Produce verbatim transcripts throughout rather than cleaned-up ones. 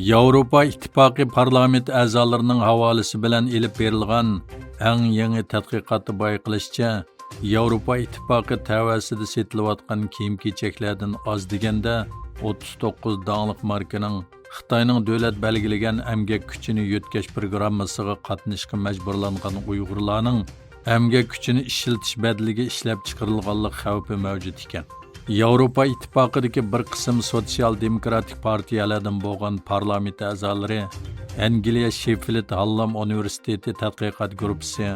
ياۋروپا ئىتتىپاقى پارلامېنت ئەزالىرىنىڭ ھاۋالىسى بىلەن ئېلىپ بېرىلغان ئەڭ يېڭى تەتقىقاتتا بايقىلىشىچە، ياۋروپا ئىتتىپاقى تەۋەسىدە سېتىلىۋاتقان كىيىم-كېچەكلەردىن ئاز دېگەندە ئوتتۇز توققۇز داڭلىق ماركىنىڭ خىتاينىڭ دۆلەت بەلگىلىگەن ئەمگەك كۈچىنى يۆتكەش پروگراممىسىغا قاتنىشىشقا مەجبۇرلانغان ئۇيغۇرلارنىڭ ئەمگەك كۈچىنى ئىشلىتىش بەدىلىگە ئىشلەپ چىقىرىلغانلىق خەۋپى مەۋجۇت ئىكەن. ياۋروپا ئىتتىپاقىدىكى بىر قىسىم سوتسىيال دېموكراتىك پارتىيەلەردىن بولغان پارلامېنت ئەزالىرى، ئەنگلىيە شېففىلد ھاللام ئۇنىۋېرسىتېتى تەتقىقات گۇرۇپپىسى،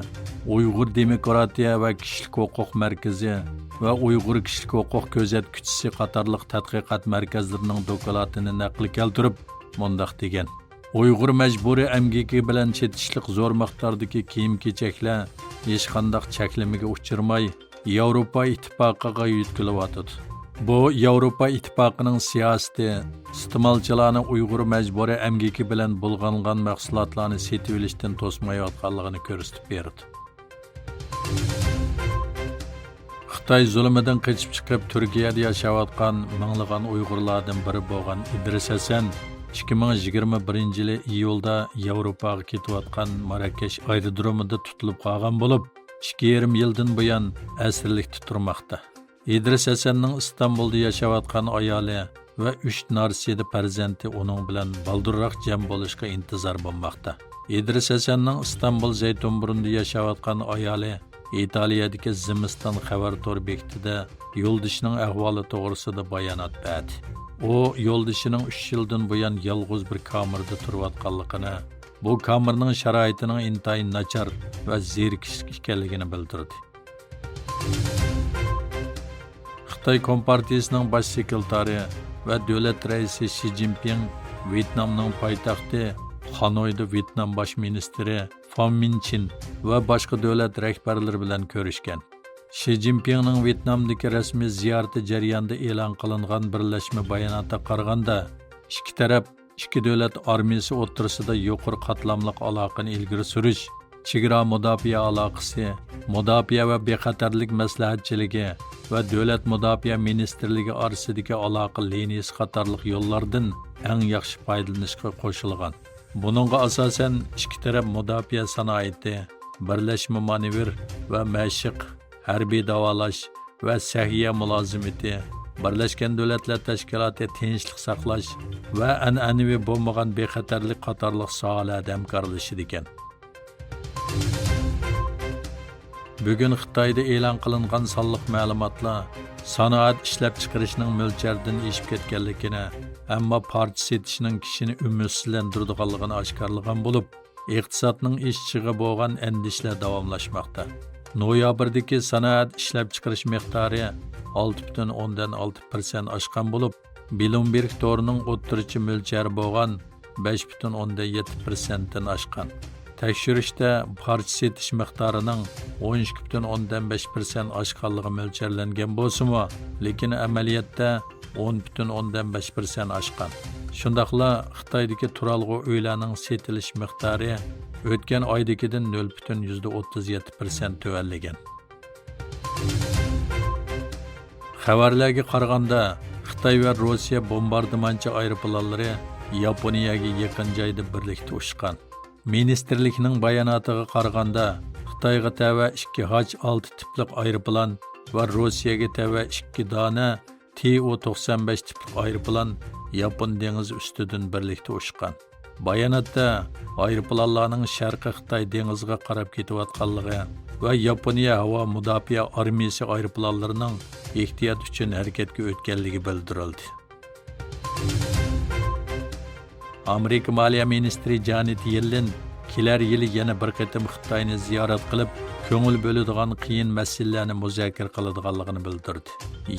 ئۇيغۇر دېموكراتىيە ۋە كىشىلىك ھوقۇق مەركىزى ۋە ئۇيغۇر كىشىلىك ھوقۇق كۆزەتكۈچىسى قاتارلىق تەتقىقات مەركەزلىرىنىڭ دوكلاتىنى نەقىل كەلتۈرۈپ، مۇنداق دېگەن: ئۇيغۇر مەجبۇرىي ئەمگىكى بىلەن چېتىشلىق زور مىقداردىكى كىيىم-كېچەكلەر ھېچقانداق چەكلىمىگە ئۇچرىماي، ياۋروپا ئىتتىپاقىغا يۆتكىلىۋاتىدۇ. بۇ ياۋروپا ئىتتىپاقىنىڭ سىياسىتى ئىستېمالچىلارنى ئۇيغۇر مەجبۇرىي ئەمگىكى بىلەن بۇلغانغان مەھسۇلاتلارنى سېتىۋېلىشتىن توسمايۋاتقانلىقىنى كۆرسىتىپ بېرىدۇ. خىتاي زۇلۇمىدىن قېچىپ چىقىپ، تۈركىيەدە ياشاۋاتقان مىڭلىغان ئۇيغۇرلاردىن بىرى بولغان ئىدرىس ھەسەن ئىككى مىڭ يىگىرمە بىرىنچى يىلى ئىيۇلدا ياۋروپاغا كېتىۋاتقان ماراكەش ئايرودرومىدا تۇتۇلۇپ قالغان بولۇپ، ئىككى يېرىم يىلدىن بۇيان ئەسىرلىكتە تۇرماقتا. ئىدرىس ھەسەننىڭ ئىستانبۇلدا ياشاۋاتقان ئايالى ۋە ئۈچ نارسىدە پەرزەنتى ئۇنىڭ بىلەن بالدۇرراق جەم بولۇشقا ئىنتىزار بولماقتا. ئىدرىس ھەسەننىڭ ئىستانبۇل زەيتۇنبۇرنىدا ياشاۋاتقان ئايالى ئىتالىيەدىكى زىمىستان خەۋەر تور بېكىتىدە يولدىشىنىڭ ئەھۋالى توغرىسىدا بايانات بەردى. ئۇ يولدىشىنىڭ ئۈچ يىلدىن بۇيان يالغۇز بىر كامېردا تۇرۇۋاتقانلىقىنى، بۇ كامېرنىڭ شارائىتىنىڭ ئىنتايىن ناچار ۋە زېرىكىشلىك ئىكەنلىكىنى بىلدۈردى. خىتاي كومپارتىيىسىنىڭ باش سېكرېتارى ۋە دۆلەت رەئىسى شى جىنپىڭ ۋيېتنامنىڭ پايتەختى خانويدا ۋيېتنام باش مىنىستىرى فان مىن چىن ۋە باشقا دۆلەت رەھبەرلىرى بىلەن كۆرۈشكەن. شى جىنپىڭنىڭ ۋيېتنامدىكى رەسمىي زىيارىتى جەريانىدا ئېلان قىلىنغان بىرلەشمە باياناتقا قارىغاندا، ئىككى تەرەپ ئىككى دۆلەت ئارمىيىسى ئوتتۇرىسىدا يۇقىرى قاتلاملىق ئالاقىنى ئىلگىرى سۈرۈش، چېگرا مۇداپىئە ئالاقىسى، مۇداپىئە ۋە بىخەتەرلىك مەسلىھەتچىلىكى ۋە دۆلەت مۇداپىئە مىنىستىرلىكى ئارىسىدىكى ئالاقە لىنىيىسى قاتارلىق يوللاردىن ئەڭ ياخشى پايدىلىنىشقا قوشۇلغان. بۇنىڭغا ئاساسەن، ئىككى تەرەپ مۇداپىئە سانائىتى، بىرلەشمە مانېۋىر ۋە مەشىق، ھەربىي داۋالاش ۋە سەھىيە مۇلازىمىتى، بىرلەشكەن دۆلەتلەر تەشكىلاتى تىنچلىق ساقلاش ۋە ئەنئەنىۋى بولمىغان بىخەتەرلىك قاتارلىق ساھەلەردە ھەمكارلىشىدىكەن. بۈگۈن خىتايدا ئېلان قىلىنغان سانلىق مەلۇماتلار سانائەت ئىشلەپچىقىرىشنىڭ مۆلچەردىن ئېشىپ كەتكەنلىكىنى، ئەمما پارچە سېتىشنىڭ كىشىنى ئۈمىدسىزلەندۈرىدىغانلىقىنى ئاشكارىلىغان بولۇپ، ئىقتىسادنىڭ ئېشىشىغا بولغان ئەندىشىلەر داۋاملاشماقتا. نويابىردىكى سانائەت ئىشلەپچىقىرىش مىقدارى ئالتە پۈتۈن ئوندىن ئالتە پىرسەنت ئاشقان بولۇپ، بلومبېرگ تورىنىڭ ئوتتۇرىچە مۆلچەرى بولغان بەش پۈتۈن ئوندىن يەتتە پىرسەنتتىن ئاشقان. تەكشۈرۈشتە پارچە سېتىش مىقدارىنىڭ ئون ئىككى پۈتۈن ئوندىن بەش پىرسەنت ئاشقانلىقى مۆلچەرلەنگەن بولسىمۇ، لېكىن ئەمەلىيەتتە ئون پۈتۈن ئوندىن بەش پىرسەنت ئاشقان. شۇنداقلا خىتايدىكى تۇرالغۇ ئۆيلەرنىڭ سېتىلىش مىقدارى ئۆتكەن ئايدىكىدىن نۆل پۈتۈن يۈزدە ئوتتۇز يەتتە پىرسەنت تۆۋەنلىگەن. خەۋەرلەرگە قارىغاندا، خىتاي ۋە روسىيە بومباردىمانچى ئايروپىلانلىرى ياپونىيەگە يېقىن جايدا بىرلىكتە ئۇچقان. مىنىستىرلىكنىڭ باياناتىغا قارىغاندا، خىتايغا تەۋە ئىككى ھاچ ئالتە تىپلىق ئايروپىلان ۋە روسىيەگە تەۋە ئىككى دانە تى ئۇ توقسان بەش تىپلىق ئايروپىلان ياپون دېڭىزى ئۈستىدىن بىرلىكتە ئۇچقان. باياناتتا ئايروپىلانلارنىڭ شەرقىي خىتاي دېڭىزىغا قاراپ كېتىۋاتقانلىقى ۋە ياپونىيە ھاۋا مۇداپىئە ئارمىيىسى ئايروپىلانلىرىنىڭ ئېھتىيات ئۈچۈن ھەرىكەتكە ئۆتكەنلىكى بىلدۈرۈلدى. ئامېرىكا مالىيە مىنىستىرى جانېت يېللېن كېلەر يىلى يەنە بىر قېتىم خىتاينى زىيارەت قىلىپ، كۆڭۈل بۆلىدىغان قىيىن مەسىلىلەرنى مۇزاكىرە قىلىدىغانلىقىنى بىلدۈردى.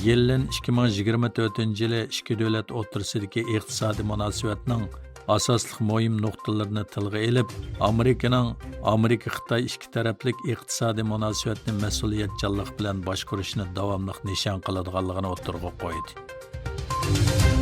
يېللېن ئىككى مىڭ يىگىرمە تۆتىنچى يىلى ئىككى دۆلەت ئوتتۇرىسىدىكى ئىقتىسادىي مۇناسىۋەتنىڭ ئاساسلىق مۇھىم نۇقتىلىرىنى تىلغا ئېلىپ، ئامېرىكىنىڭ ئامېرىكا-خىتاي ئىككى تەرەپلىك ئىقتىسادىي مۇناسىۋەتنى مەسئۇلىيەتچانلىق بىلەن باشقۇرۇشنى داۋاملىق نىشان قىلىدىغانلىقىنى ئوتتۇرىغا قويدى.